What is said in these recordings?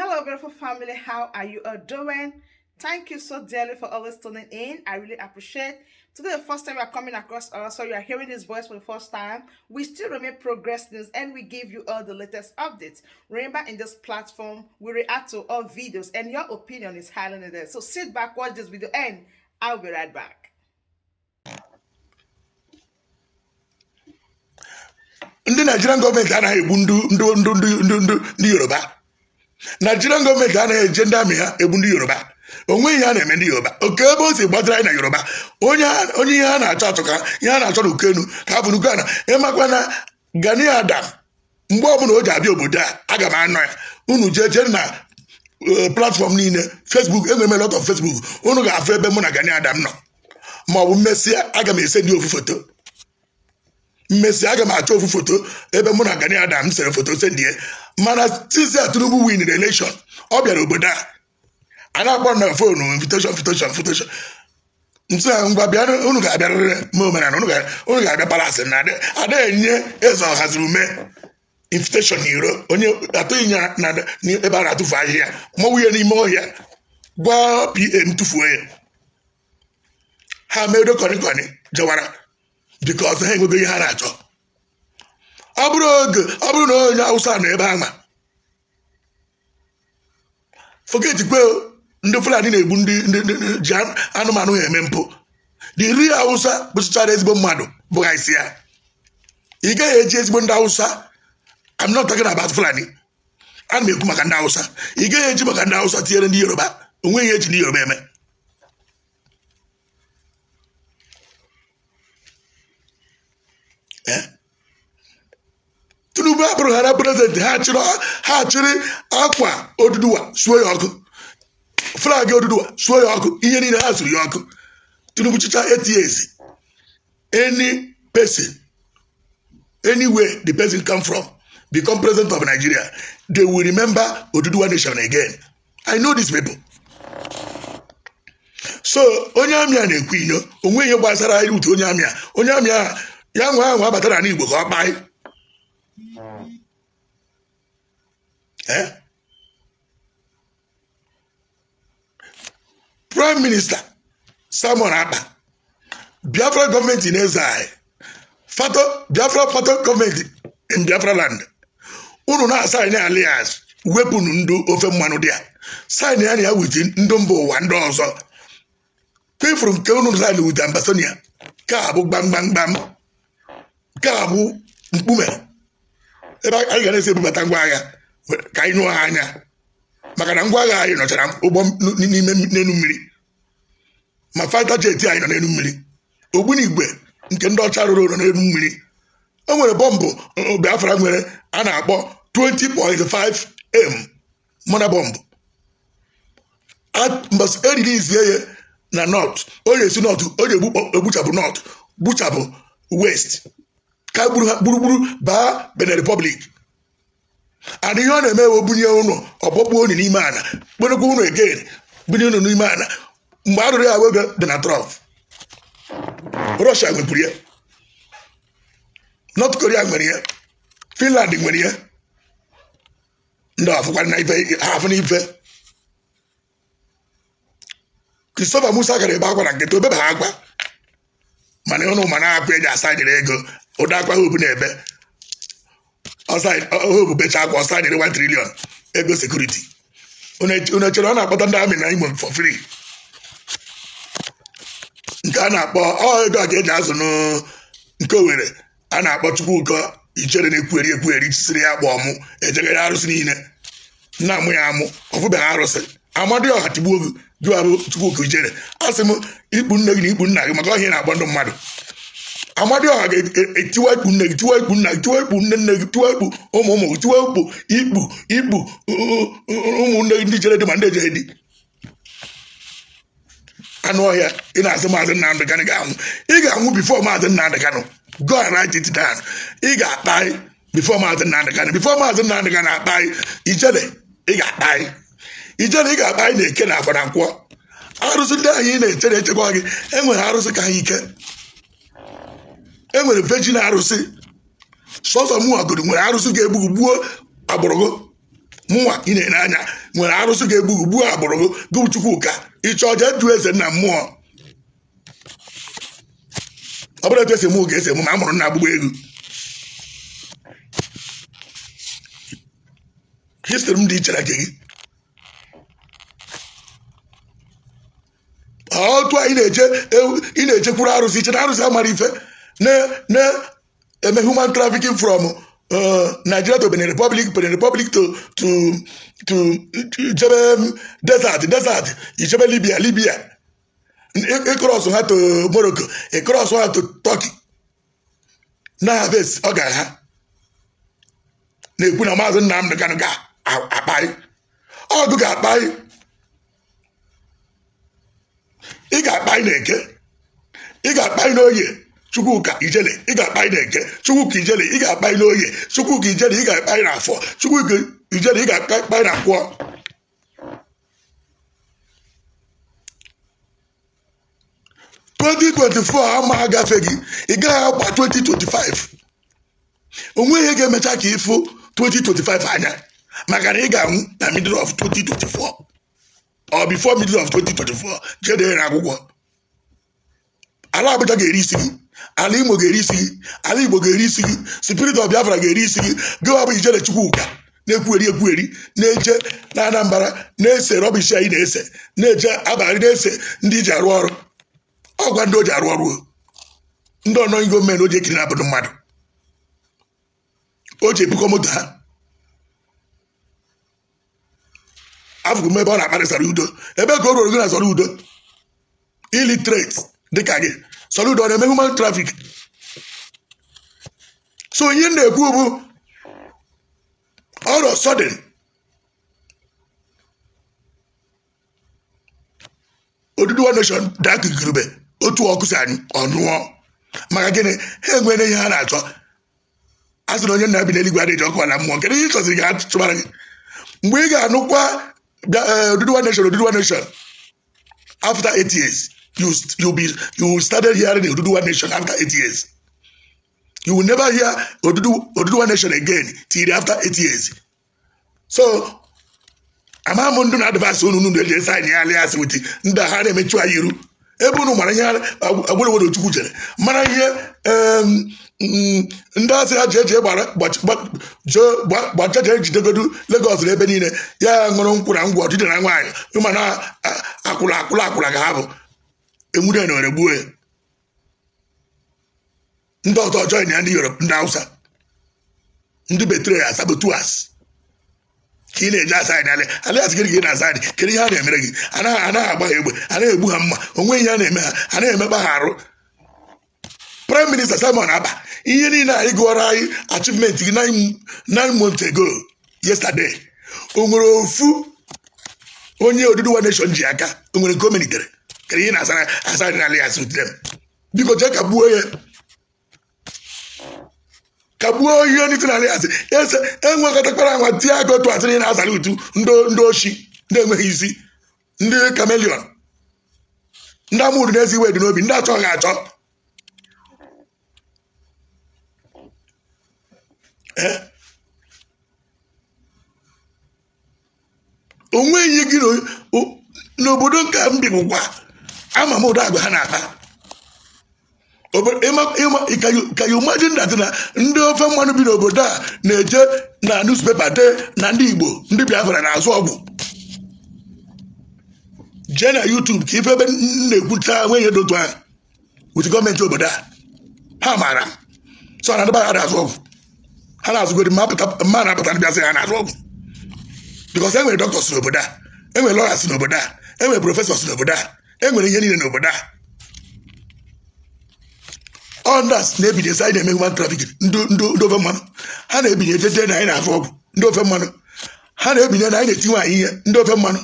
Hello, beautiful family. How are you all doing? Thank you so dearly for always tuning in. I really appreciate. Today, the first time you are coming across us, so you are hearing this voice for the first time. We still remain Progress News and we give you all the latest updates. Remember, in this platform, we react to all videos and your opinion is highly needed. So sit back, watch this video, and I'll be right back. Ndị Nigerian gọọmenti anaghị egbu ndị ndị ndị ndị ndị ndị ndị Yoruba. Nigerian gọọmenti anaghị eje ndị army ha egbu ndị Yoruba. Onweghị ihe a na-eme ndị Yoruba. Oke ebe o si gbatara anyị na Yoruba, onye onye ihe a na-achọ achọ ka ihe a na-achọ n'uko enu ka afụ n'uko ana. Ịmakwa na Gani Adam, mgbe ọbụla o ji abịa obodo a, aga m anọ ya. Unu jee jee na platform niile, Facebook, enwere m a lot of Facebook, unu ga-afụ ebe mụ na Gani Adam nọ. Ma ọ bụ mmesịa, aga m ese ndị ofu foto. Mmesịa, aga m achọ ofu foto ebe mụ na Gani Adam sere foto sendie. Mana since a Tinubu win the election, ọ bịara obodo a, a na-akpọ na phone, invitation, invitation, invitation. Nsị ha, ngwa bịa, unu ga-abịarịrị ma omenala unu ga-abịa palace na ada enye eze ọhaziri ume invitation n'iro. Onye atụghị ya na ebe a na-atụfu ahịhịa, mọwụ ya n'ime ọhịa, gwa PM tụfuo ya. Ha medo kọnịkọnị jewara, because ha enwego ihe ha na-achọ. Ọ bụrụ oge ọ bụrụ na onye Awụsa nọ ebe ahụ, forget kwe ndị Fulani na-egbu ndị ndị ji anụmanụ ha eme mpụ. The real Awụsa bụchichara ezigbo mmadụ bụ ha isi ya. Ị gaghị eji ezigbo ndị Awụsa, I'm not talking about Fulani, ana m ekwu maka ndị Awụsa. Ị gaghị eji maka ndị Awụsa tinyere ndị Yoruba. Onweghị ihe eji ndị Yoruba eme. Tinubu abụrụ ha na president, ha chịrị akwa Oduduwa suo ya ọkụ, flag Oduduwa suo ya ọkụ, ihe niile ha suru ya ọkụ. Tinubu chicha 8 years, any person, anywhere the person come from, become president of Nigeria, they will remember Oduduwa nation again. I know these people. So onye army a na-ekwu inyo onwe ihe gbasara anyị utu onye army a, onye army a ya nwa ahụ abatara n'Igbo ka ọ kpaa. Eh? Prime Minister Simon Ekpa, Biafra gọọmenti in exile, fato Biafra, fato gọọmenti in Biafra land, unu na-asign alliance, wepụnụ ndị ofe mmanụ dị a, sign ya na ya with ndị mba ụwa ndị ọzọ kwefuru nke unu sign with Ambazonia. Ka abụ gbamgbamgbam, nke a bụ mkpume ebe anyị ga na-esi ebubata ngwa agha ka anyị nyụọ ha anya, maka na ngwa agha anyị nọchara ụgbọ n'ime n'elu mmiri, ma fighter jet anyị nọ n'elu mmiri, ogbunigwe nke ndị ọcha rụrụ nọ n'elu mmiri. O nwere bọmbụ Biafra nwere a na-akpọ 20.5 m mona bọmbụ. Mbọsị eririzie ya na north, o ga-esi north, o ga-egbuchapụ north, gbuchapụ west, ka gburu ha gburugburu baa Benin Republic. And ihe ọ na-eme, ewe bunye ụlọ ọkpọkpụ unu n'ime ana, kperekwa ụlọ again, bunye ụlọ n'ime ana. Mgbe arụrụ ya oge Donald Trump, Russia nwekwuru ya, North Korea nwere ya, Finland nwere ya. Ndị afụkwa na ife ha afụ n'ife Christopher Musa gara ebe akwa na nkịta obebe ha akwa, mana ụnụ mana akwa eji asa nyere ego ụda akwa Hope na-ebe Hope becha akwa ọsa nyere 1 trillion ego security. Unu echere ọ na-akpọta ndị army na Imo for free? Nke a na-akpọ ọ ego a ka eji azụ nke Owere a na-akpọ Chukwuka Ichere na-ekwugheri ekwugheri chisiri ya kpọọ mụ ejeghere arụsị niile nna amụ ya amụ ọfụbeghị arụsị amadi ọha tigbuo gị jụ abụ Chukwuka Ichere. Asị m ikpu nne gị na ikpu nna gị maka ọhịa na-agba ndị mmadụ. Amadi ọha ga-etiwa ikpu nne gị, tiwa ikpu nna gị, tiwa ikpu nne nne gị, tiwa ikpu ụmụ ụmụ gị, tiwa ikpu ikpu ikpu ụmụnne gị ndị chere dị ma ndị ejeghe dị anụ ọhịa. Ị na-asị Maazị Nnamdị Kanụ ga-anwụ. Ị ga-anwụ before Maazị Nnamdị Kanụ. Go and write it down. Ị ga-akpa anyị before Maazị Nnamdị Kanụ. Before Maazị Nnamdị Kanụ akpa anyị, Ijele, ị ga-akpa anyị. Ijele, ị ga-akpa anyị na eke na afọ na nkwọ. Arụsị ndị anyị na-echere echekwa gị, enwere arụsị ka ha ike, enwere virgin arụsị. Sọsọ mụ agụrụ nwere arụsị ga-egbu gị, gbuo agbụrụ gị. Mụnwa ị na-ene anya nwere arụsị ga-egbu gị, gbuo agbụrụ gị. Gị Chukwuka, ịchọ jee jụọ eze nna mmụọ. Ọ bụrụ etu esi eme ga esi eme ma a mụrụ nna agbụgbọ ego. History m dị iche na nke gị. Otu anyị na-eje, ị na-ejekwuru arụsị, iche na arụsị amara ife na-eme human trafficking from Nigeria to Benin Republic, Benin Republic to jebe desert, desert ijebe Libya, Libya ịcross ha to Morocco, ịcross ha to Turkey na harvest ọ gara ha na-ekwu na Maazị Nnamdị Kanụ ga-akparị ọgụ, ga-akparị, ị ga-akparị na Eke, ị ga-akparị n'Oye. Chukwuka Ijele, ị ga-akparị na Eke. Chukwuka Ijele, ị ga-akparị n'Oye. Chukwuka Ijele, ị ga-akparị na Afọ. Chukwuka Ijele, ị ga-akparị na Nkwọ. 2024 ama agafe gị, ị gaghị agba 2025. Onwe ihe ga-emecha ka ịfụ 2025 anya, maka na ị ga-anwụ na middle of 2024 or before middle of 2024. Jee dee na akwụkwọ. Ala Abuja ga-eri isi gị, ala Imo ga-eri isi gị, ala Igbo ga-eri isi gị, spirit of Biafra ga-eri isi gị. Gị bụ Ijele Chukwuka na-ekwugheri ekwugheri, na-eje na Anambra na-ese rubbish anyị na-ese, na-eje abalị na-ese ndị ji arụ ọrụ. Ọgwa ndị o ji arụ ọrụ o. Ndị ọnọghị gọọmenti o ji ekiri na abụdụ mmadụ, o ji ebukọ moto ha. Afụgo m ebe ọ na-akparị Soludo. Ebe ka o ruru gị na Soludo, illiterate dịka gị? Soludo ọ na-eme human traffic? So ihe m na-ekwu bụ, all of a sudden, Oduduwa nation daa kikiribe otu ọkụ si anyị ọnyụọ. Maka gịnị? Ha enwere ihe ha na-achọ. A sị na onye nna bi n'eluigwe adịghị ọkụ ala mmụọ. Kedu ihe ị chọziri ka ha chụbara gị mgbe ị ga-anụkwa Oduduwa nation, Oduduwa nation? After 8 years, you started hearing the Oduduwa nation. After 8 years, you will never hear Oduduwa nation again till after 8 years. So ama m ndụ na advice unu unu eji sign ya alliance with ndị a ha na-emechu anyị iru, ebe unu mara ihe agbụrụ Chukwu chere, mara ihe ndị asị ha ji eji gbara gbacha jee jidegodu Lagos na ebe niile ya ṅụrụ nkwụ na ngwọ ọdịdị na nwaanyị ịma na akwụla akwụla akwụla ka ha bụ enwude na were gbuo ya. Ndị ọzọ join ya, ndị Yoruba, ndị Hausa, ndị betrayers, saboteurs, ka ị na-eji asign alliance. Gịnị ka ị na-asign? Kedu ihe a na-emere gị? Anaghị agba ha egbe, anaghị egbu ha mma, onwe ihe a na-eme ha, anaghị emekpa ha arụ. Prime Minister Simon Ekpa, ihe niile anyị gụọrọ anyị achievement gị 9 months ago yesterday, o nwere ofu onye Oduduwa nation ji aka? O nwere nke o melitere? Kedu ihe na-asara asign alliance with them? Biko jee kagbuo ya, kagbuo ihe ndị alliance ese enwekọtakwara anwa tie aka otu asịrị na-azara utu ndị oshi, ndị enweghị isi, ndị chameleon, ndị amụrụ n'ezi iwe dị n'obi, ndị achọghị achọ. Ee, onwe ihe gị n'obodo nke m bi bụkwa ama m ụdị agwa ha na-akpa. Can you imagine that na ndị ofe mmanụ bi n'obodo a na-eje na newspaper dee na ndị Igbo, ndị Biafra na-azụ ọgwụ? Jee na YouTube ka ife ebe m na-ekwuta nwe ihe dị otu ahụ with gọọmenti obodo a. Ha maara m so na ndị be ha na-azụ ọgwụ, ha na-azụgodi mma na-apụta ndị bịa sị ha na-azụ ọgwụ, because e nwere doctors n'obodo a, e nwere lawyers n'obodo a, e nwere professors n'obodo a, e nwere ihe niile n'obodo a. Others na-ebinye sị anyị na-eme human trafficking. Ndị ofe mmanụ, ha na-ebinye jede na anyị na-afụ ọgwụ. Ndị ofe mmanụ, ha na-ebinye na anyị na-eti nwaanyị ihe. Ndị ofe mmanụ,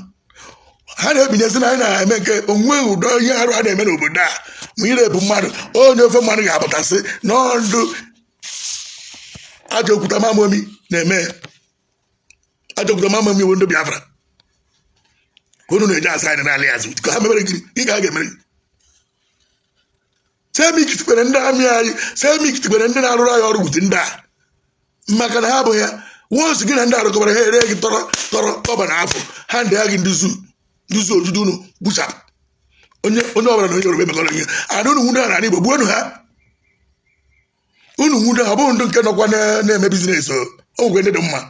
ha na-ebinye sị na anyị na-eme nke onwe ụdọ ihe arụ a na-eme n'obodo a. Ma ire bụ mmadụ, onye ofe mmanụ ga-apụtasị n'ọndụ ajọ okwuta mamomi na-eme. Ajọ okwuta mamomi bụ ndị Biafra ka unu na-eji asa anyị n'ala azụ ka ha mebere gị. Gị ka ha ga-emere gị. Semik tikwere ndị army anyị, semik tikwere ndị na-arụrụ anyị ọrụ, gwute ndị a, maka na ha bụ ya Once gị na ndị arụkọbara, ha ere gị tọrọ tọrọ tọba na afọ ha ndị agha gị, ndị zoo, ndị zoo ojudu unu gbuchapụ. Onye ọbụla na onye Yoruba emekọrọ ihe ana. Unu nwude ha n'ala Igbo, gbuonu ha. Unu nwude ha, ọ bụghị ndị nke nọkwa na-eme business. O nwekwe ndị dị mma,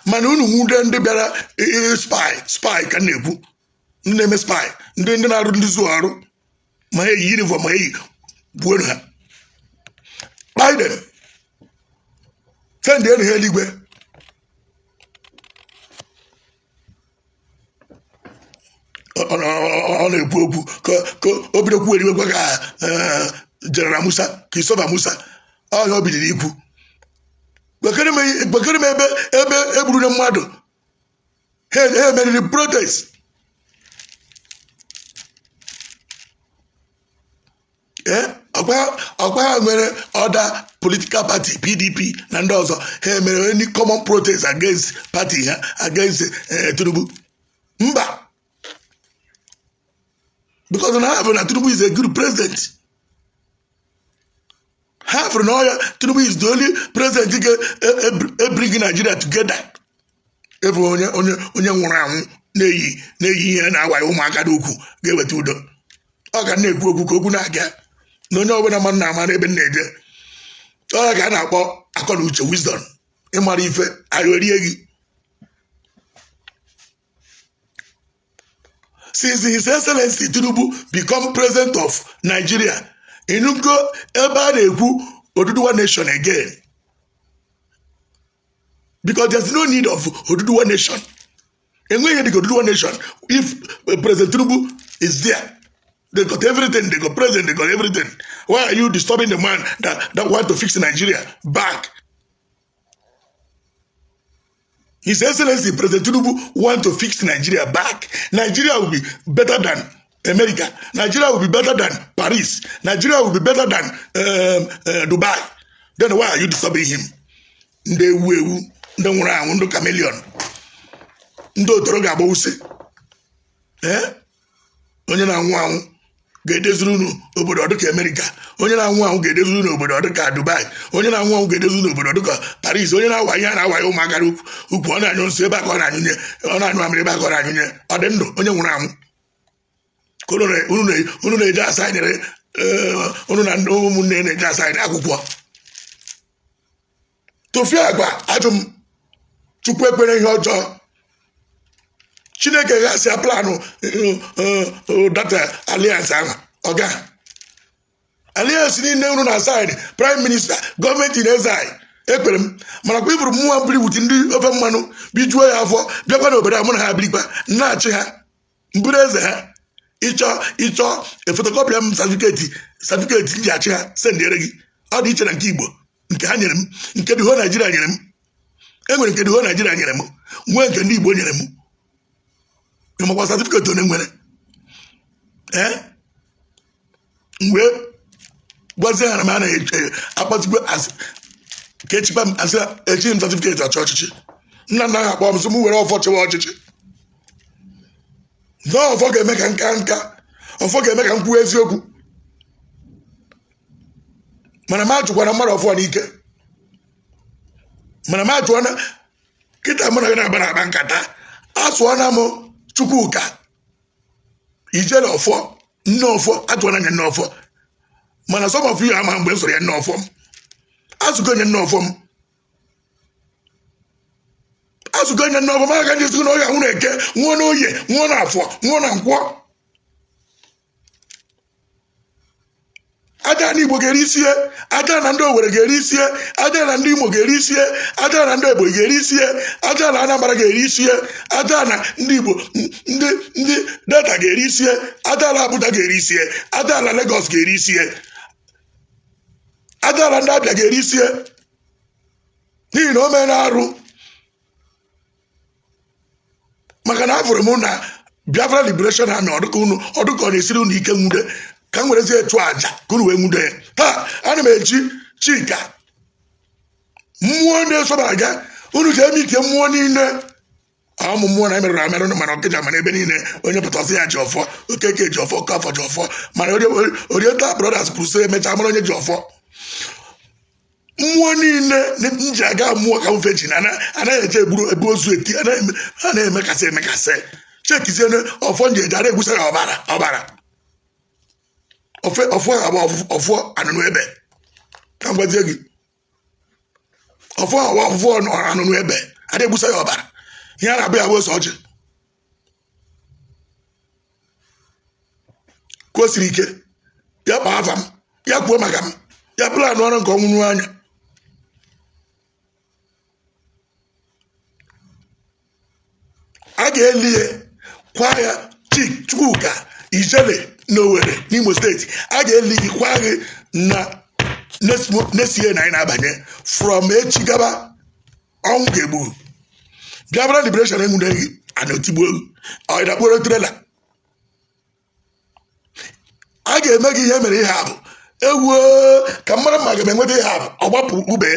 mana unu nwude ndị bịara spy, spy ka m na-ekwu, ndị na-eme spy, ndị na-arụ ndị zoo ọrụ, ma ha eyi uniform, ma ha eyi, gbuonu ha. Biden send enu ha eluigwe. Ọ na-ekwu okwu ka o bido kwuo eriwe gwa ka General Musa, Christopher Musa ọhịa o bidoro ikwu. Gwakere m ebe egburu mmadụ, ha emeriri protest. Ee, ọkwa ha nwere other political party, PDP na ndị ọzọ, ha emere any common protest against party ha, against Tinubu? Mba, because na ha bụ na Tinubu is a good president. Ha fụrụ na ọya Tinubu is the only president ga-ebring Nigeria together. Ebe onye nwụrụ anwụ na-eyi ihe na-awaghị ụmụaka n'ukwu ga-eweta udo. Ọ ga na-ekwu okwu ka okwu na-aga na onye ọbụla mmadụ na-ama n'ebe m na-eje. Ọ ka a na-akpọ akọ na uche, wisdom, ịmara ife ayọrie gị. Since His Excellency Tinubu become president of Nigeria, ịnụgo ebe a na-ekwu Oduduwa nation again? Because there's no need of Oduduwa nation. Enweghị ihe dịka Oduduwa nation if President Tinubu is there. They got everything. They got president, they got everything. Why are you disturbing the man that want to fix Nigeria back? His Excellency President Tinubu want to fix Nigeria back. Nigeria will be better than America. Nigeria will be better than Paris. Nigeria will be better than Dubai. Then why are you disturbing him? Ndị ewu ewu, ndị nwụrụ anwụ, ndị chameleon, ndị otoro ga-agbawusi. Ee, onye na-anwụ anwụ ga-edeziri unu obodo ọdịka Amerịka. Onye na-anwụ anwụ ga-edeziri unu obodo ọdịka Dubai. Onye na-anwụ anwụ ga-edeziri unu obodo ọdịka Paris. Onye na-awa ihe a na-awa ya ụmụaka ukwu, ọ na-anyụ nsị ebe a ka ọ na-anyụnye, ọ na-anyụ amịrị ebe a ka ọ na-anyụnye. Ọ dị ndụ, onye nwụrụ anwụ ka unu na-eje asaịnịrị, unu na ndị ụmụnne na-eje asaịnị akwụkwọ. Tụfịa agwa, ajụ m. Chukwu ekwere ihe ọjọọ. Chineke gasịa plan data alliance ahụ, ọga alliance niile unu na sign, prime minister, gọọmenti na-eze anyị, ekpere m. Mana kwa ifuru mmụọ mbiri wuti ndị ofe mmanụ bijuo ya afọ, bịakwa n'obodo a, mụ na ha birikwa, na-achị ha, mbụrụ eze ha. Ịchọ photocopy m certificate m ji achị ha, sendịere gị. Ọ dị iche na nke Igbo nke ha nyere m, nke dị ho Naijiria nyere m. E nwere nke dị ho Naijiria nyere m, nwee nke ndị Igbo nyere m. Ịmakwa certificate onye nwere? Ee, m wee gwazie ha na m anaghị akpọzikwe asị ka echikwa m asị echighị m certificate ọchị ọchịchị. Nna nna ha akpọ m sị m were ọfọ chịwa ọchịchị. Na ọfọ ga-eme ka nka nka, ọfọ ga-eme ka m kwuo eziokwu. Mana m achụkwana mmadụ ọfọ n'ike. Mana m achụọna kịta, mụ na gị na-agba na-akpa nkata, asụọna m Chukwuka ijele ọfọ, nne ọfọ, atụọna anya nne ọfọ. Mana some of you ama mgbe m soro ya nne ọfọ m asụgo nye nne ọfọ m, asụgo nye nne ọfọ m aka njesi na ọya nwụrụ eke, nwụọ n'oye, nwụọ na afọ, nwụọ na nkwọ. Aja na Igbo ga-eri isie, aja na ndị Owere ga-eri isie, aja na ndị Imo ga-eri isie, aja na ndị Ebonyi ga-eri isie, aja na Anambra ga-eri isie, aja na ndị Igbo, ndị Delta ga-eri isie, aja na Abuja ga-eri isie, aja na Lagos ga-eri isie, aja na ndị Abịa ga-eri isie, n'ihi na o mere arụ. Maka na afụrụ m na Biafra Liberation Army, ọdụka unu, ọdụka ọ na-esiri unu ike nwude, ka m werezie chụọ aja ka unu wee nwude ya. Taa ana m eji Chika mmụọ na-esoba aga, unu ji eme ike mmụọ niile, ụmụ mmụọ na emerụrụ amerụ, mana Ọkịja, mana ebe niile onye pụta ọsị ya ji ọfọ. Okeke ji ọfọ, Okafọ ji ọfọ, mana Oriental Brothers kwuru sị emechaa mara onye ji ọfọ. Mmụọ niile m ji aga mmụọ ka mfe ji na anaghị eje egburu ebu ozu eti, anaghị emekasị emekasị. Chekizie ọfọ nji eje, ara egbusa ya ọbara ọbara ọfọ agba ọfọ anụnụ ebe ka m gwazie gị, ọfọ agba ọfọ anụnụ ebe ada egbusa ya ọbara. Ihe a na-abụ ya bụ ose ọjị ka o siri ike ya kpaa afa m, ya kwuo maka m, ya plan ọrụ nke ọnwụnụ anya. A ga-eli ya kwa ya Chukwuka Ijele na Owerri n'Imo steeti. A ga-eli gị kwa gị na next year na anyị na-abanye from echi gaba, ọnwụ ga-egbu. Biafra liberation enwude gị, a na-etigbu gị, ọ dakporo trailer. A ga-eme gị ihe mere ihe a bụ ewuo ka mara ma ga m enweta ihe a bụ ọ gbapụ ube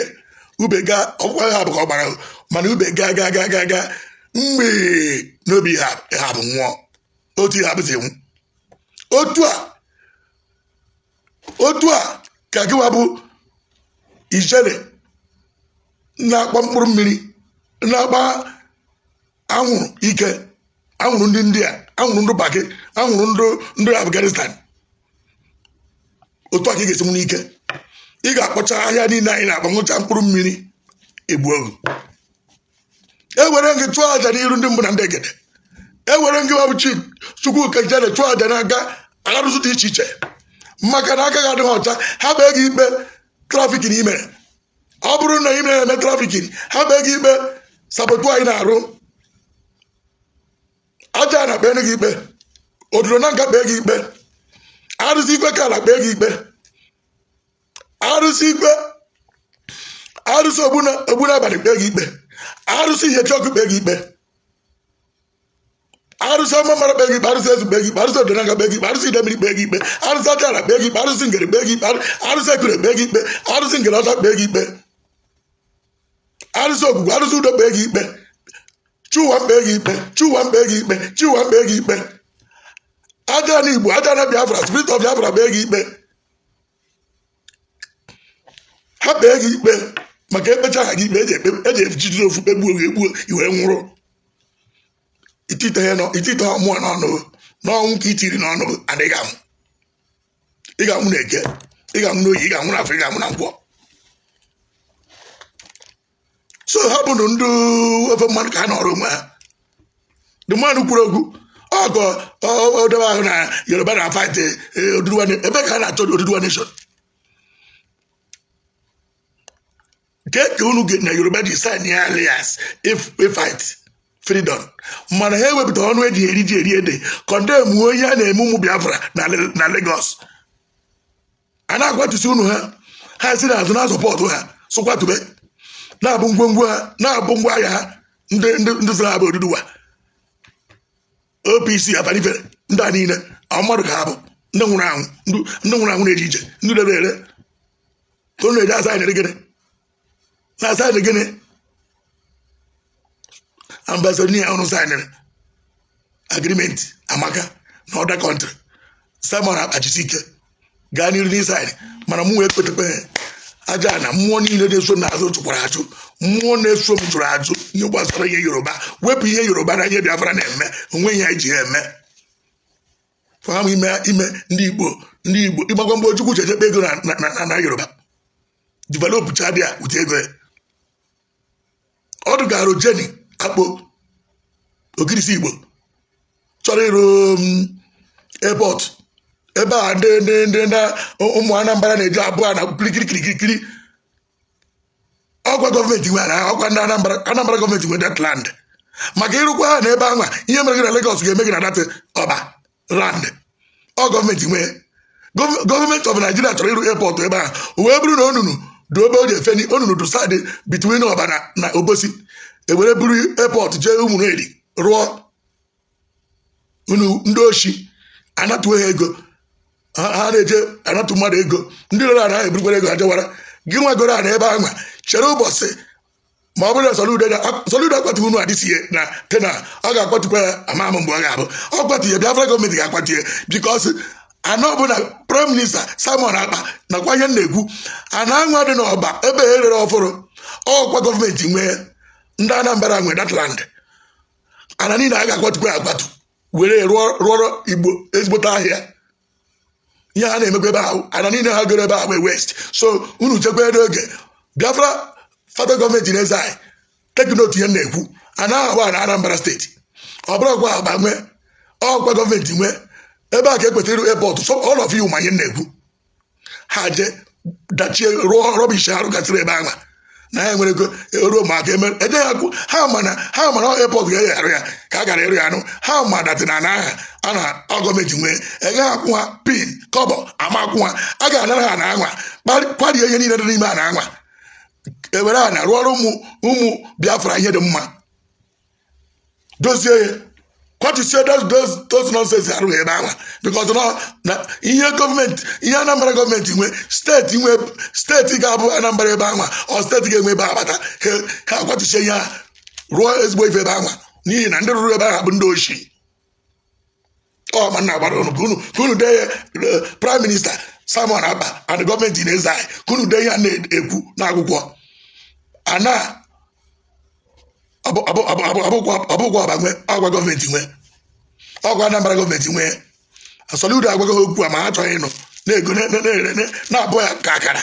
ube gaa ọgwụkwa ihe a bụ ka ọ gbara, mana ube gaa gaa gaa gaa gaa mgbe n'obi ihe a bụ nwụọ. Otu ihe a bụzi nwụ otu a, otu a ka gịwa bụ ijele na-akpa mkpụrụ mmiri, na-akpa anwụrụ ike, anwụrụ ndị India, anwụrụ ndị Paki, anwụrụ ndị Afghanistan. Otu a ka ị ga-esi nwụ n'ike. Ị ga-akpọcha ahịa niile anyị na-akpọ, ṅụcha mkpụrụ mmiri, egbuo gị. Ewere gị chụọ aja n'iru ndị mbụ na ndị egede. Ewere gị bụ chi Chukwuka Ijele chụọ aja n'aka arụsị dị iche iche, maka na aka gị adịghị ọcha. Ha kpee gị ikpe trafficking i mere. Ọ bụrụ na ị na-eme trafficking, ha kpee gị ikpe saboteur anyị na-arụ aja na kpee gị ikpe odudo na nka, kpee gị ikpe arụsị ikpe ka ala, kpee gị ikpe arụsị ikpe arụsị ogbu n'abalị, kpee gị ikpe arụsị ihe chọkụ, kpee gị ikpe arụsị ọma mara, kpee gị ikpe arụsị ezu, kpee gị ikpe arụsị odonanga, kpee gị ikpe arụsị idemiri, kpee gị ikpe arụsị achara, kpee gị ikpe arụsị ngere, kpee gị ikpe arụsị ekure, kpee gị ikpe arụsị ngere ọcha, kpee gị ikpe arụsị ogwugwu, arụsị udo, kpee gị ikpe chụwa, kpee gị ikpe chụwa, kpee gị ikpe chụwa, kpee gị ikpe aja na Igbo, aja na Biafra, spirit of Biafra, kpee gị ikpe. Ha kpee gị ikpe maka ekpecha ha gị ikpe eji ejide ofu kpegbuo gị, egbuo iwe nwụrụ. Itite itite mmụọ n'ọnụ n'ọnwụ ka itiri n'ọnụ adịghị anwụ. Ị ga-anwụ na eke, ị ga-anwụ n'oyi, ị ga-anwụ n'afọ, ị ga-anwụ na nkwọ. So ha bụ ndị ofe mmadụ ka ha nọrọ onwe ha. The man kwuru okwu ọgọ odebe ahụ na Yoruba na fight Oduduwa, ebe ka ha na-achọ Oduduwa nation nke ka unu na Yoruba ji sign ya alliance if fight freedom, mana ha ewepụta ọnụ eji eri ji eri ede condemn onye a na-eme ụmụ Biafra na Lagos. A na-akwatusi unu ha, ha si n'azụ na-asupport ha, sụkwatube na-abụ ngwongwo ha, na-abụ ngwa ahịa ha. Ndị ndị ndị sịrị ha bụ Oduduwa, OPC, Afenifere, ndị a niile mmadụ ka ha bụ, ndị nwụrụ anwụ, ndị nwụrụ anwụ na-eje ije, ndị rere ere ka unu na-eji asa anyị gịnị na-asa anyị gịnị. Ambazonia ọrụ signịrị agreement amaka na other country. Simon akpachisi ike gaa n'iru n'isign, mana mụ wee kpetekpe aja na mmụọ niile na-eso n'azụ jụkwara ajụ. Mmụọ na-eso m jụrụ ajụ ihe gbasara ihe Yoruba. Wepụ ihe Yoruba na ihe Biafra na-eme onwe ihe anyị ji ya eme fam ime ime ndị Igbo, ndị Igbo ịgbakwa mgbe Ojukwu chechekpa ego na Yoruba develop chadia wute ego ya. Ọ dụgara Jeni Akpo Ogirisi Igbo chọrọ ịrụ airport ebe a ndị ndị ndị na ụmụ Anambra na-eji abụọ na kirikiri kirikiri. Ọkwa gọọmenti nwe na ọkwa ndị Anambra, Anambra gọọmenti nwe that land maka ịrụkwa ha n'ebe anwa. Ihe mere gị na Lagos ga-eme gị na that ọba land ọ gọọmenti nwee. Gọọmenti of Nigeria chọrọ ịrụ airport ebe ahụ, wee bụrụ na onunu dị ebe o ji efeni onunu dị side between ọba na Obosi, ewere buru airport jee Ụmụneri rụọ. Unu ndị oshi anatụ ha ego, ha na-eje anatụ mmadụ ego. Ndị rere ana ha eburukwara ego ha jewara. Gị nwegoro ana ebe ahụ, chere ụbọchị ma ọ bụrụ na Soludo akwatu unu adịsie na tena ọ ga-akwatukwa ya. Ama ama mgbe ọ ga-abụ ọ kwatu ya. Biafra gọọmenti ga-akwatu ya because Ana ọbụla, Prime Minister Simon Ekpa, nakwa ihe m na-ekwu, ana anwa dị n'Ọba ebe e rere ọfụrụ, ọkwa gọọmenti nwee, ndị Anambra nwe that land. Ana niile a ga-akwatukwa akwatu were rụọrọ Igbo ezigbote ahịa. Ihe ha na-emekwa ebe ahụ, ana niile ha goro ebe ahụ waste. So unu chekwa n'oge Biafra federal gọọmenti na-eze anyị, take note ihe m na-ekwu. Ana ahụ na Anambra Steeti, ọ bụrụkwa Aba nwee, ọkwa gọọmenti nwee. Ebe a ka ekwesịrị airport. So all of you ma ihe m na-ekwu. Ha je dachie, rụọ rubbish ha rụgasịrị ebe ahụ na ha nwere ego ruo maka eme eje ha kwu. Ha ma na airport ga-eghe arụ ya ka a gara ịrụ ya anụ. Ha ma that na aha a na gọọmenti nwee ege akwụ ha pin kọbọ ama akwụ ha. A ga-anara ha na anwa kwarie ihe niile dị n'ime ha na anwa ewere ha na rụọrọ ụmụ ụmụ Biafra ihe dị mma, dozie ya, kwatusie those nonsense arụghị ebe ahụ, because na ihe gọọmenti, ihe Anambra gọọmenti nwe, steeti nwe, steeti ga-abụ Anambra ebe ahụ, ọ steeti ga-enwe ebe abata ha akwatusie ihe ha, rụọ ezigbo ife ebe ahụ, n'ihi na ndị rụrụ ebe ahụ bụ ndị oshi. Ọ ma nna gbara unu ka unu dee ya. Prime Minister Simon Ekpa and gọọmenti na-eze anyị, ka unu dee ihe a na-ekwu n'akwụkwọ. Ana abụkwa Ọba nwe, ọgwa gọọmenti nwe, ọgwa Anambra gọọmenti nwe. Soludo agwaghị ha okwu a, ma ha achọghị ịnụ, na-ego na-ere na-abụ ya ka akara.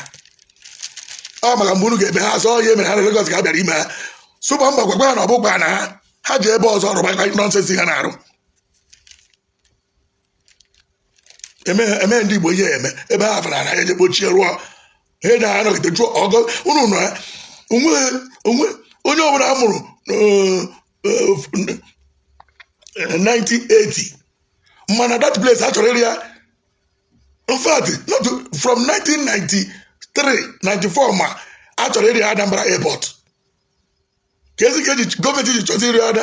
Ọ maka mgbe unu ga-eme ha asọ ihe mere ha na Lagos ka ha bịara ime ha sụba mba, gwagwa ha na ọbụkwa na ha ji ebe ọzọ rụba nonsense ha na-arụ eme ndị Igbo ihe eme ebe ha fara na eje kpochie rụọ ha eji ha nọgide jụọ ọgọ unu nọ ya. Onwe onwe onye ọbụla a mụrụ 1980 mana that place a chọrọ ịrụ ya, in fact, not from 1993, 94, ma a chọrọ ịrụ ya Anambra airport, ka ezi ka eji gọọmenti ji chọta iri ada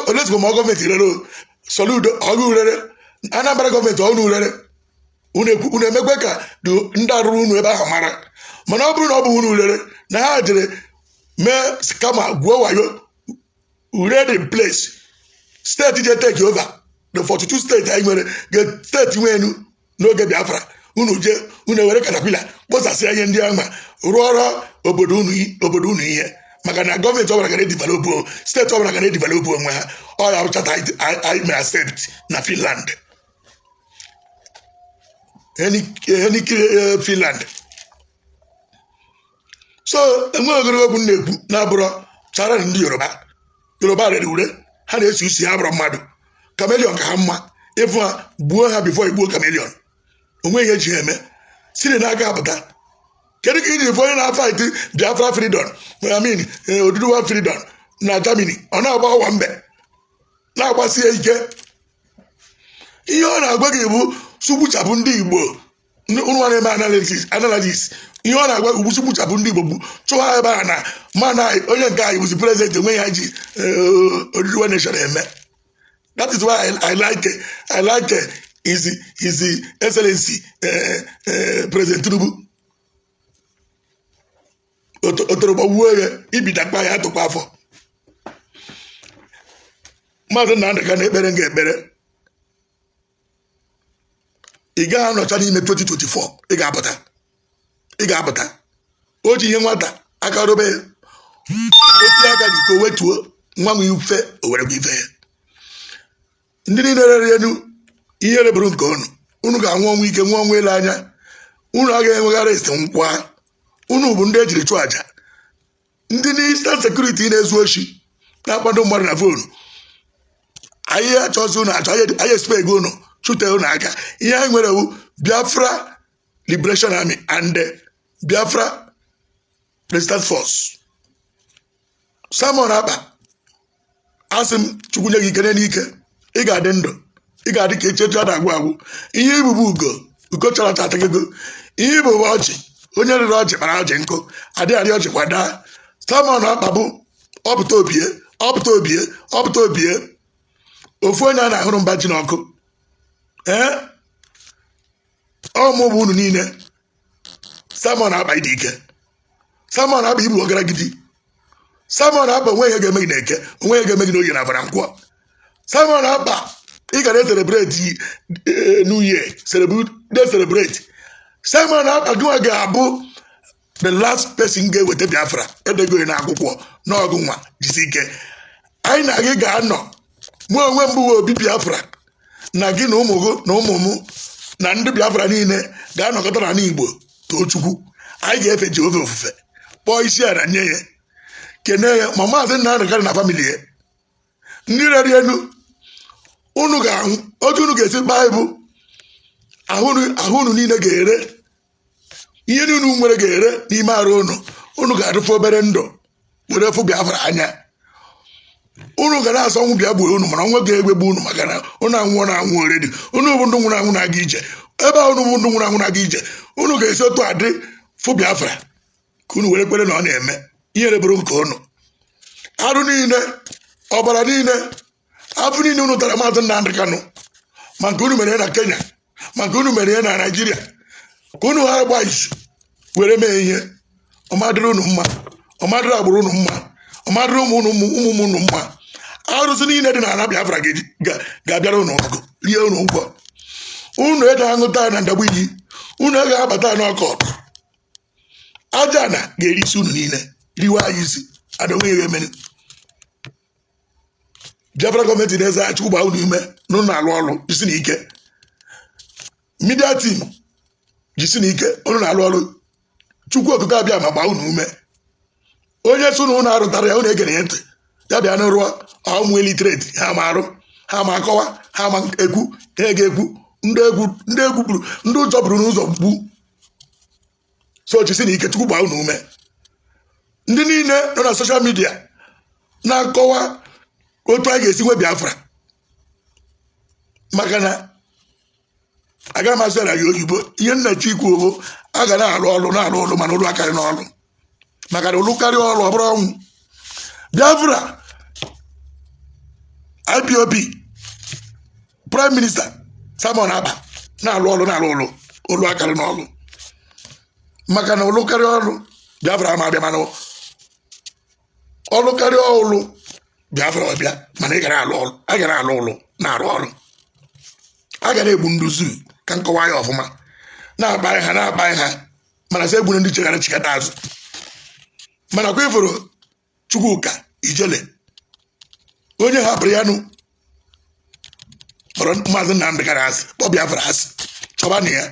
olezigbo ma gọọmenti rere Soludo ọgụ rere Anambra gọọmenti ọnụ rere unu emekwe ka ndị arụrụ unu ebe ahụ mara. Mana ọ bụrụ na ọ bụ unu rere na ha jere mee kama gwuo wayo ure the place, steeti je take over the 42 steeti anyị nwere, steeti nwe enu n'oge Biafra, unu jee unu ewere caterpillar kposasịa ihe ndị ahụ, rụọrọ obodo unu ihe, maka na gọọmenti ọbụla gara edevelop, steeti ọbụla gara edevelop onwe ha. Ọ ya charter anyị mere accept na Finland, Helsinki, Finland. So enweghị ogologo okwu m na-ekwu na-abụrọ chara ndị Yoruba. Yoruba rere ure, ha na-esi usi, ha bụrụ mmadụ. Chameleon ka ha mma ịfụ ha, gbuo ha before igbuo chameleon. Onwe ihe eji ha eme siri n'aka apụta. Kedu ka iji fụ onye na-afight Biafra freedom, I mean Oduduwa freedom na Germany, ọ na-agba ọwa mbe na-agbasie ike? Ihe ọ na-agwa gị bụ sugbuchapụ ndị Igbo. Unu na-eme analysis, ihe ọ na-agwa gị bụ sugbuchapụ ndị Igbo, bụ chụọ ha ebe a na mana onye nke anyị bụzi president enwe ya ji Oduduwa nation eme. That is why I like his excellency President Tinubu. Otorogbo ya ibidakpa ya atụkwa afọ. Maazị Nnamdị ka na-ekpere nga ekpere, ị gaghị anọcha n'ime 2024, ị ga-apụta, ị ga-apụta. O ji ihe nwata aka robe ya, otinye aka n'iko wetuo nwa nwe ife, o werekwa ife ya. Ndị niile rere elu ihe rebụrụ nke unu, unu ga-anwụ ọnwụ ike, nwụọ ọnwụ ele anya. Unu agaghị enweghara esi nkwa. Unu bụ ndị ejiri chụọ aja. Ndị Eastern Security na-ezu oshi, na-akpado mmadụ na phone, anyị achọzi unu achọ, anyị esipe ego unu chute unu aka. Ihe anyị nwere wu Biafra Liberation Army and Biafra Resistance Force. Simon Ekpa, asị m Chukwu nye gị ike n'ike, ị ga-adị ndụ, ị ga-adị ka echechu a na-agwụ agwụ. Ihe ibubu ugo ugo chọrọ acha ego, ihe ibubu ọchị, onye rere ọchị kpara ọchị nkụ adịghị arị ọchị kwada. Simon Ekpa bụ ọpụta obie, ọpụta obie, ọpụta obie, ofu onye a na-ahụrụ mba ji n'ọkụ. Ee, ọmụ bụ unu niile. Simon Ekpa, ịdị ike. Simon Ekpa, ibu ọgaragidi. Simon Ekpa, onwe ihe ga-eme gị na Eke, onwe ihe ga-eme gị n'Oye na Afara Nkwọ. Simon Ekpa, ị Ị ga na-celebrate New Year, na-celebrate. Simon Ekpa gịnwa ga-abụ the last person ga-eweta Biafra. Edego ya n'akwụkwọ n'ọgụ nwa. Jisi ike, anyị na gị ga-anọ. Mụ onwe m bụ Obi Biafra na gị na ụmụ gị na ụmụ m na ndị Biafra niile ga-anọkọta n'ala Igbo too Chukwu. Anyị ga-efe Jehova ofufe, kpọọ isi ala nye ya, kene ya. Ma Maazị Nnamdị Kanụ na family ya, ndị rere elu unu ga-ahụ otu unu ga-esi kpaa ibu ahụ. Unu niile ga-ere ihe niile unu nwere, ga-ere n'ime arụ unu. Unu ga-adịfe obere ndụ were fụ Biafra anya. Unu ga na-asọ ọnwụ bịa gbuo unu, mana ọnwụ ga-egbegbu unu, maka na unu anwụọ na anwụ already. Unu bụ ndị nwụrụ anwụ na-aga ije ebe a. Unu bụ ndị nwụrụ anwụ na-aga ije. Unu ga-esi otu adị fụ Biafra ka unu were kwere na ọ na-eme. Ihere bụrụ nke unu. Arụ niile, ọbara niile, afọ niile unu tara Maazị Nnamdị Kanụ, ma nke unu mere na Kenya, ma nke unu mere na Naijiria, ka unu ha gba izu were mee ihe ọmadịrị unu mma, ọmadịrị agbụrụ unu mma, ọmadịrị ụmụ unu, ụmụ ụmụ unu mma. Arụsị niile dị n'ala Biafra ga-abịara unu ọgụ, rie unu ụgwọ. Unu ede aṅụta na ndagbu iyi, unu agaghị abata n'ọkọt. Aja na ga-eri isi unu niile, riwe anyị isi ada onwe ya emere. Biafra gọọmenti na-eze, Chukwu gbaa unu ume na unu na-alụ ọrụ. Jisi na ike. Media team, jisi na ike, unu na-alụ ọrụ. Chukwu Okike abịa ma gbaa unu ume. Onye sị na unu arụtara ya, unu egere ya ntị. Ya bịa n'rụọ ọmụ illiterate ha ma arụ, ha ma akọwa, ha ma ekwu, ha ga-ekwu. Ndị egwu, ndị egwu buru, ndị ụjọ buru n'ụzọ gbu. So jisi na ike, Chukwu gbaa unu ume. Ndị niile nọ na social media na-akọwa otu anyị ga-esi nwe Biafra, maka na agaghị m asụ ya na ya oyibo. Ihe nna chi ikwu bụ a ga na-arụ ọrụ, na-arụ ọrụ, mana ụlụ akarị n'ọrụ, maka na ụlụ karịa ọrụ, ọ bụrụ ọnwụ. Biafra, IPOB, Prime Minister Simon Ekpa na-alụ ọrụ, na-alụ ọrụ, ụlụ akarị n'ọrụ, maka na ụlụ karịa ọrụ, Biafra ama abịa. Mana ọrụ karịa ọrụ, Biafra ọbịa. Mana ị gara alụ ọrụ, a gara alụ ụlụ, na-arụ ọrụ, a ga na-egbu ndị zuu. Ka nkọwa ya ọfụma, na-akpa ha, na-akpa ha, mana sị egburu ndị cheghara chikata azụ. Mana kwa ifuru Chukwuka Ijele, onye hapụrụ ya nụ kpọrọ Maazị Nnamdị gara asị, kpọ Biafra asị. Chọba na ya,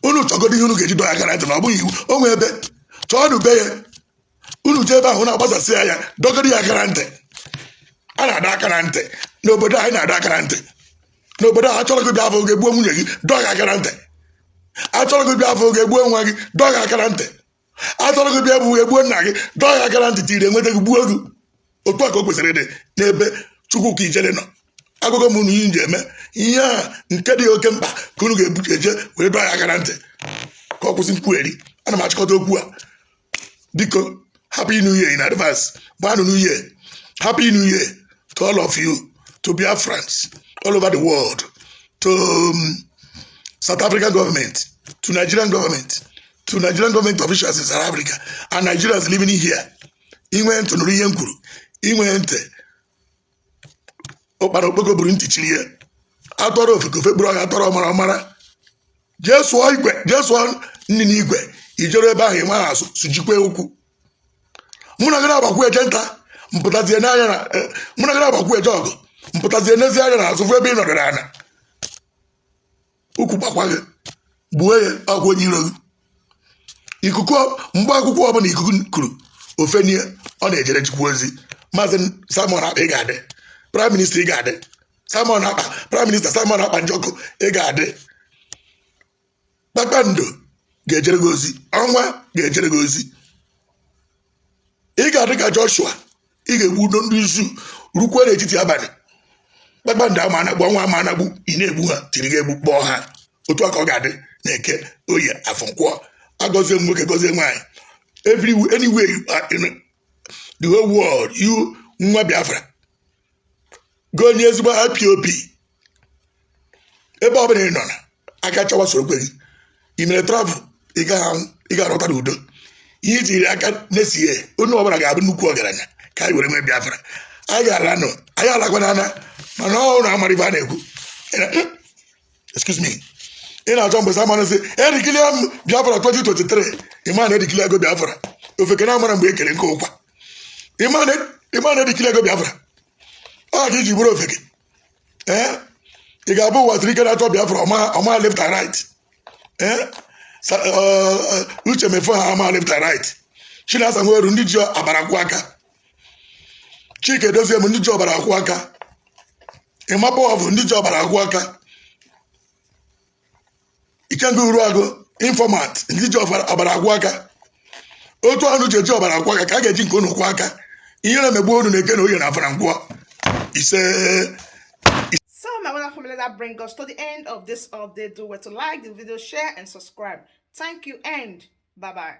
unu chọgodo ihe unu ga-eji dọ ya gara ntị na ọ bụghị iwu o nwe ebe chọọnụ be ya. Unu jee ebe ahụ na-agbasasị ya, dọgoro ya akara ntị. A na-adọ aka na ntị n'obodo anyị, na-adọ aka na ntị n'obodo a. Achọrọ gị bịa afọ ga-egbuo nwunye gị, dọọ gị aka na ntị. Achọrọ gị bịa afọ ga-egbuo nwa gị, dọọ gị aka na ntị. Achọrọ gị bịa bụ egbuo nna gị, dọọ gị aka na ntị. Tiri enweta gị, gbuo gị. Otu a ka o kwesịrị ịdị n'ebe Chukwuka Ijele nọ. Agụgọ m unu ihe nji eme ihe a nke dị oke mkpa ka unu ga-ebu eje were dọọ ya aka na ntị ka ọ kwụsị nkwugheri. Ana m achịkọta okwu a. Biko, happy New Year in advance. Gbanụ New Year. Happy New Year to all of you, to Biafrans all over the world, to South African government, to Nigerian government, to Nigerian government officials in South Africa and Nigerians living here. Inwe ntị nụrụ ihe m kwuru, inwe ntị ụkpara okpoko buru ntị chiri ya. Atọrọ ofe ka ofe kpụrụ ọha, atọrọ ọmara ọmara. Jee sụọ igwe, jee sụọ nri n'igwe. Ijere ebe ahụ ịnwe asụ sụjikwa okwu. Mụ na gị na-agbakwu eje nta mpụtazie n'anya na mụ na gị na-agbakwu eje ọgụ mpụtazie n'ezi anya na azụ fụ ebe ị nọdụrụ ana ukwu gbakwa gị, gbuo ya. Ọgwụ onye iro gị, ikuku mgbe akwụkwọ ọbụla ikuku kuru ofenie, ọ na-ejere Chukwu ozi. Maazị Simon Ekpa, ị ga-adị. Prime Minister, ị ga-adị. Simon Ekpa, Prime Minister Simon Ekpa Njọkụ, ị ga-adị. Kpakpando ga-ejere gị ozi, ọnwa ga-ejere gị ozi. Ị ga-adị ka Joshua. Ị ga-egbu udo ndị izu rukwe n'etiti abalị. Kpakpando ama anagbu, ọnwa ama anagbu. Ị na-egbu ha tiri gị egbu, kpọọ ha. Otu a ka ọ ga-adị na Eke, Oye, Afọ, Nkwọ. Agọzie m nwoke, gọzie nwaanyị. Every anywhere you are in the whole world, you nwa Biafra, gị onye ezigbo IPOB, ebe ọ bụla ị nọ na aka chawa soro kwe gị. Ị mere travel, ị gaghị anwụ, ị ga-arọta n'udo. Ihe itiri aka na-esighe, onye ọbụla ga-abụ nnukwu ọgaranya ka anyị were nwee Biafra. Anyị ga-ala nụ, anyị alakwa n'ana. Mana ọ na amara ife a na-ekwu. Excuse me, ị na-achọ mgbe Simon sị edeclare m Biafra 2023, ịma na edeclare go Biafra. Ofeke na amara mgbe e kere nke ụkwa, ịma na edeclare go Biafra. Ọ ka iji bụrụ ofeke. Ee, ị ga-abụ ụwa siri ike na-achọ Biafra, ọma left and right. Ee, Uche Mefo ha ama left and right. Chinasa Nweru, ndị ji ọbara kwụ aka. Chike Dozie m, ndị ji ọbara akwụ aka. Ịmapụ ọbụ ndị ji ọbara akwụ aka. Ikenga Uruagụ, informant, ndị ji ọbara akwụ aka. Otu ọnụ ji eji ọbara akwụ aka ka a ga-eji nke unu kwụ aka. Ihe na-emegbu unu na-eke na oye na afara nkwọ ise. So, my wonderful family, that brings us to the end of this update. Do well to like the video, share, and subscribe. Thank you, and bye bye.